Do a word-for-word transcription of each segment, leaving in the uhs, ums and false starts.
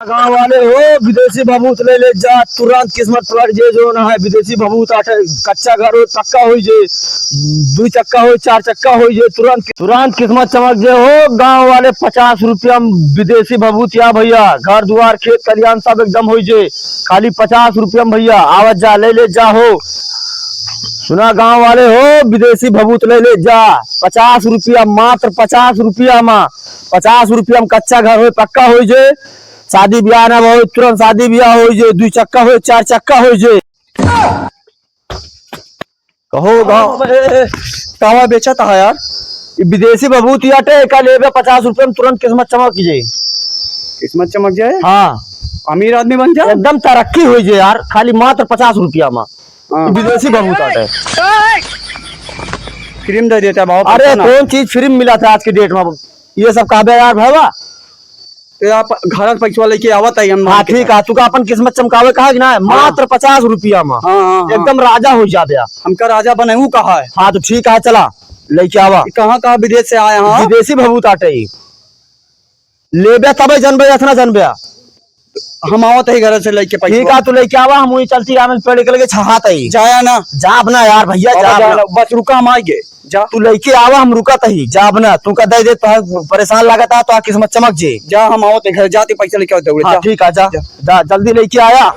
गाँव वाले हो, विदेशी भभूत ले ले जा, तुरंत किस्मत पलट जे। जौन है विदेशी भभूत आटे, कच्चा घर हो, पक्का होइ जे, दुई चक्का हो, चार चक्का होइ जे, तुरंत, तुरंत किस्मत चमक जे हो। गाँव वाले, पचास रुपया में विदेशी भभूत या भैया, घर दुआर खेत खलिहान सब एकदम होइ जे, खाली पचास रुपया में भैया। आवत जा, ले ले जा हो। सुना गाँव वाले हो, विदेशी भभूत ले ले जा, पचास रुपया, मात्र पचास रुपया मा, पचास रुपया में कच्चा घर होइ, पक्का होइ जे, शादी ब्याह ना होइ, तुरंत शादी ब्याह होइ जे, दुई चक्का होइ, चार चक्का होइ जे। कहो गाँव। अबे, कहवा बेचत है यार? ई विदेशी भभूत आटे, एका लेबे पचास रुपया में तुरंत किस्मत चमक जे। किस्मत चमक जाए? हाँ। अमीर आदमी बन जाए? एकदम तरक्की होइ जे यार, खाली मात्र पचास रुपया मा। हाँ। ई विदेशी भभूत आटे। Free में दे देता है बाबा, अरे पता ना। कौन चीज free में मिलत है आज के date में? ये सब कहबे यार भैया। तो आप घर से पैसवा लेके आवत है, हम हाँ, ठीक है, तू का अपन किस्मत चमकावे कहा कि ना, हाँ। मात्र पचास रुपया में हाँ, हाँ, हाँ। एकदम राजा होइ जाबे। हमका राजा बने, ऊ कहा है। हाँ, तो ठीक है, चला, लेके आवा। ये कहाँ, कहाँ विदेश से आए हैं? विदेशी भभूत आटे ही। लेबे तबे जनबे, अतना जनबे। हम आवत ही घर से लेके पैसवा। ठीक है, तू लेके आवा, हम वही चलती आनंद पेड़ के लगे छहात ही। जाया ना। जाब ना यार भैया, बाबा, जाब जाया ना। ना, बस रुका, हम आइगे। जा। तू लइके आवा, हम रुकत ही। जाब ना, तू का दे दे, तो परेशान लागत है, तो किस्मत चमक जे। जा, हम आवत है घर, जाते पैसा लेके आवत है, हाँ, जा। ठीक है, जा। जा। जा, जल्दी लइके आया।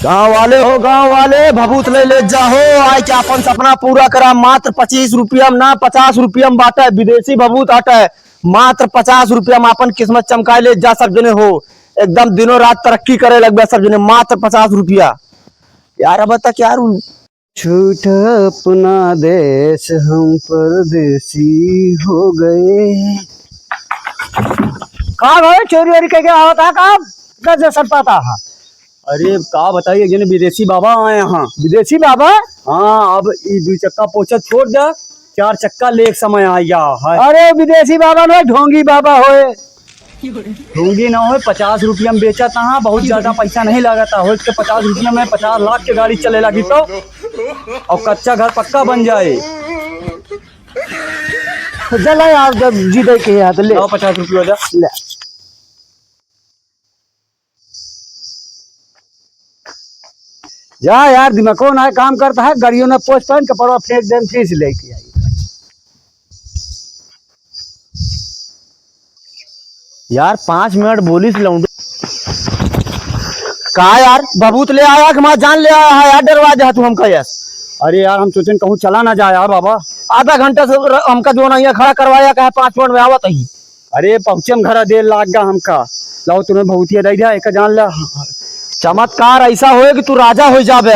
गाँव वाले हो, गाँव वाले, भभूत ले ले जा हो, आए के अपन सपना पूरा करा। मात्र पच्चीस रुपया में ना, पचास रुपया में बाटे, विदेशी भभूत आटे, मात्र पचास रुपया में अपन किस्मत चमकाए ले जा सब जने हो, एकदम दिनों रात तरक्की करे लगबे सब जने, मात्र पचास रुपया। यार, अब तक यार उन- छूटा अपना देश, हम परदेसी हो गए। का भाई, चोरी वोरी करके आवत है का? इतना जैसन पाता है। अरे, का बताइए, जने विदेशी बाबा आए हैं। विदेशी बाबा? हाँ, अब ई दुई चक्का पोछा छोड़ दे, चार चक्का ले एक समय आ गया है। अरे, विदेशी बाबा ना, ढोंगी बाबा होए। ढोंगी ना होए, पचास रुपया में बेचा था, बहुत ज्यादा पैसा नहीं लागत है, होए तो पचास रुपया में पचास लाख के गाड़ी चले लगी तो, और कच्चा घर पक्का बन जाए। तो चला यार, जब जी दे के यार, तो ले। लाओ पचास रुपया, जा। ले। जा यार, दिमागो ना काम करता है, गाड़ियों ना पोछ पाइन, कपड़वा फेंक देन, फिर से लेके आई। यार, पाँच मिनट बोलिस लौंडो। का यार, भभूत ले आया कि हमार जान ले आया है यार, डरवा दे तू हमका यार। अरे यार, हम सोचेन कहूँ चला ना जाए यार बाबा। आधा घंटा से र-, हमका जो ना यहाँ खड़ा करवाया, कहे पाँच मिनट में आवत ही। अरे, पहुँचे में घरा देर लाग गा हमका। लाओ, तुम्हें भभूतिया दे दिया, एक जान ला। चमत्कार ऐसा होए कि तू राजा हो जाबे।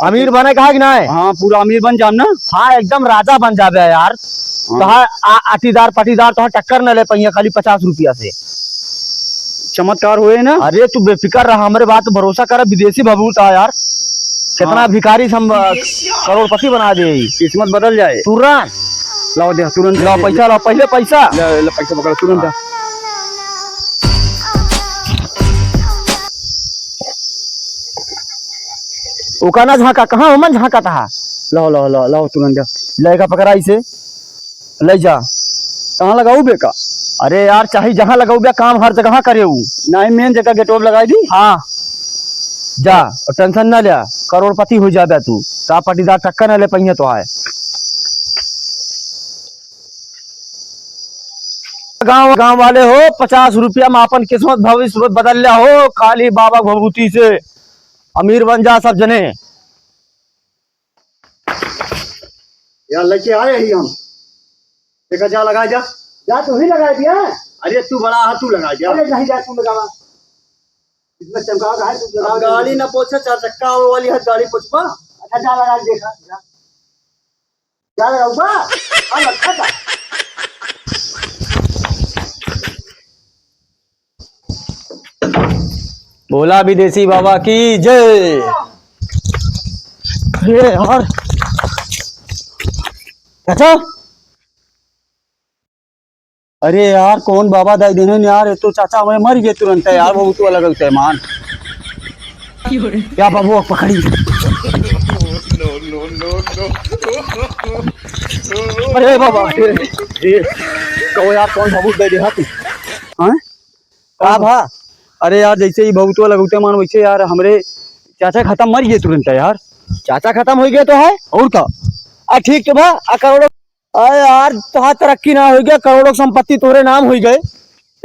अमीर बने कहा कि नाय? हाँ, पूरा अमीर बन जाम ना। हाँ, एकदम राजा बन जाबे यार। हाँ। तोहार आ-, आटीदार पाटीदार तोहार टक्कर न ले पहिया खाली पचास रुपया से। चमत्कार होए ना? अरे, तू बेफिकर रहा, हमरे बात भरोसा कर, विदेशी भभूत आ यार। कितना हाँ। भिखारी से हम, अ, करोड़पति बना दे। किस्मत बदल जाए। तुरंत। लाओ दे, तुरंत लाओ दे। पैसा, लाओ पहले पैसा। ले, ले, पैसा पकड़, तुरंत दे। ओका ना झांका, कहाँ ओमन झांका तहा? लाओ, लाओ, लाओ, लाओ, तुरंत दे। लेगा पकड़ा इसे। ले जा। कहाँ लगाऊ बे का? अरे यार, चाहे जहाँ लगाऊ बे, काम हर जगह करे ऊ। नहीं, मेन जगह गेटवा पे लगाई दी। हाँ, जा, और टेंशन ना ले, करोड़पति हो जाबे तू। का पटीदार टक्का ना ले पहिए तो आए। गाँव, गाँव वाले हो, पचास रुपया में आपन किस्मत भविष्य बदल लिया हो, खाली बाबा भभूति से अमीर बन जा सब जने। यार, लेके आए ही हम। देखा, जा, लगा जा। जा, तू ही लगा दिया। अरे, तू बड़ा है, तू लगा जा। अरे, नहीं, जा, तू लगावा। इतना चमकावा है, तू लगावा। अब गाड़ी ना पोछे, चार चक्का वाली है, गाड़ी पोछबा। अच्छा, जा, लगा, देखा, जा। जा, लगाऊबा। हाँ, लगा जा। बोला विदेशी बाबा की जय। अरे यार, चाचा, अरे यार, कौन बाबा दाई देहन यार, ये तो चाचा हमारे मर गए तुरंत है यार, बहुत वाला गलत है मान। क्या बाबू, पकड़ी। अरे बाबा, ए, ए, कहो यार, कौन भभूत दे दे हाथी? हाँ? का भा? अरे यार, जैसे ही भभूतवा लगौते मान, वैसे यार, हमरे चाचा खतम मर गए तुरंत यार। चाचा खतम हो गए तो है? और का? आ, ठीक तो भा, आ, करोड़ों, अरे यार, तोहार तरक्की ना हो गया, करोड़ों संपत्ति तोहरे नाम हो गए।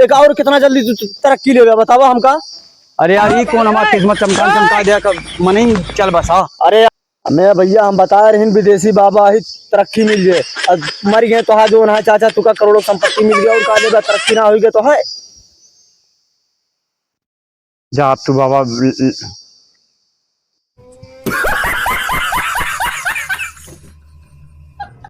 एक और कितना जल्दी तू तरक्की लेबे, बतावा हमका। अरे यार, ये कौन हमार किस्मत चमका, चमका दिया, कब मनई चल बसा। अरे मैं भैया, हम बता रहे हैं, विदेशी बाबा ही तरक्की मिल जाए। अब मर गए तो हाँ, जो ना चाचा, तुका करोड़ों संपत्ति मिल गया और का लेबा, तरक्की ना होई गए तो है। जा अब तू बाबा, ल-, ल-,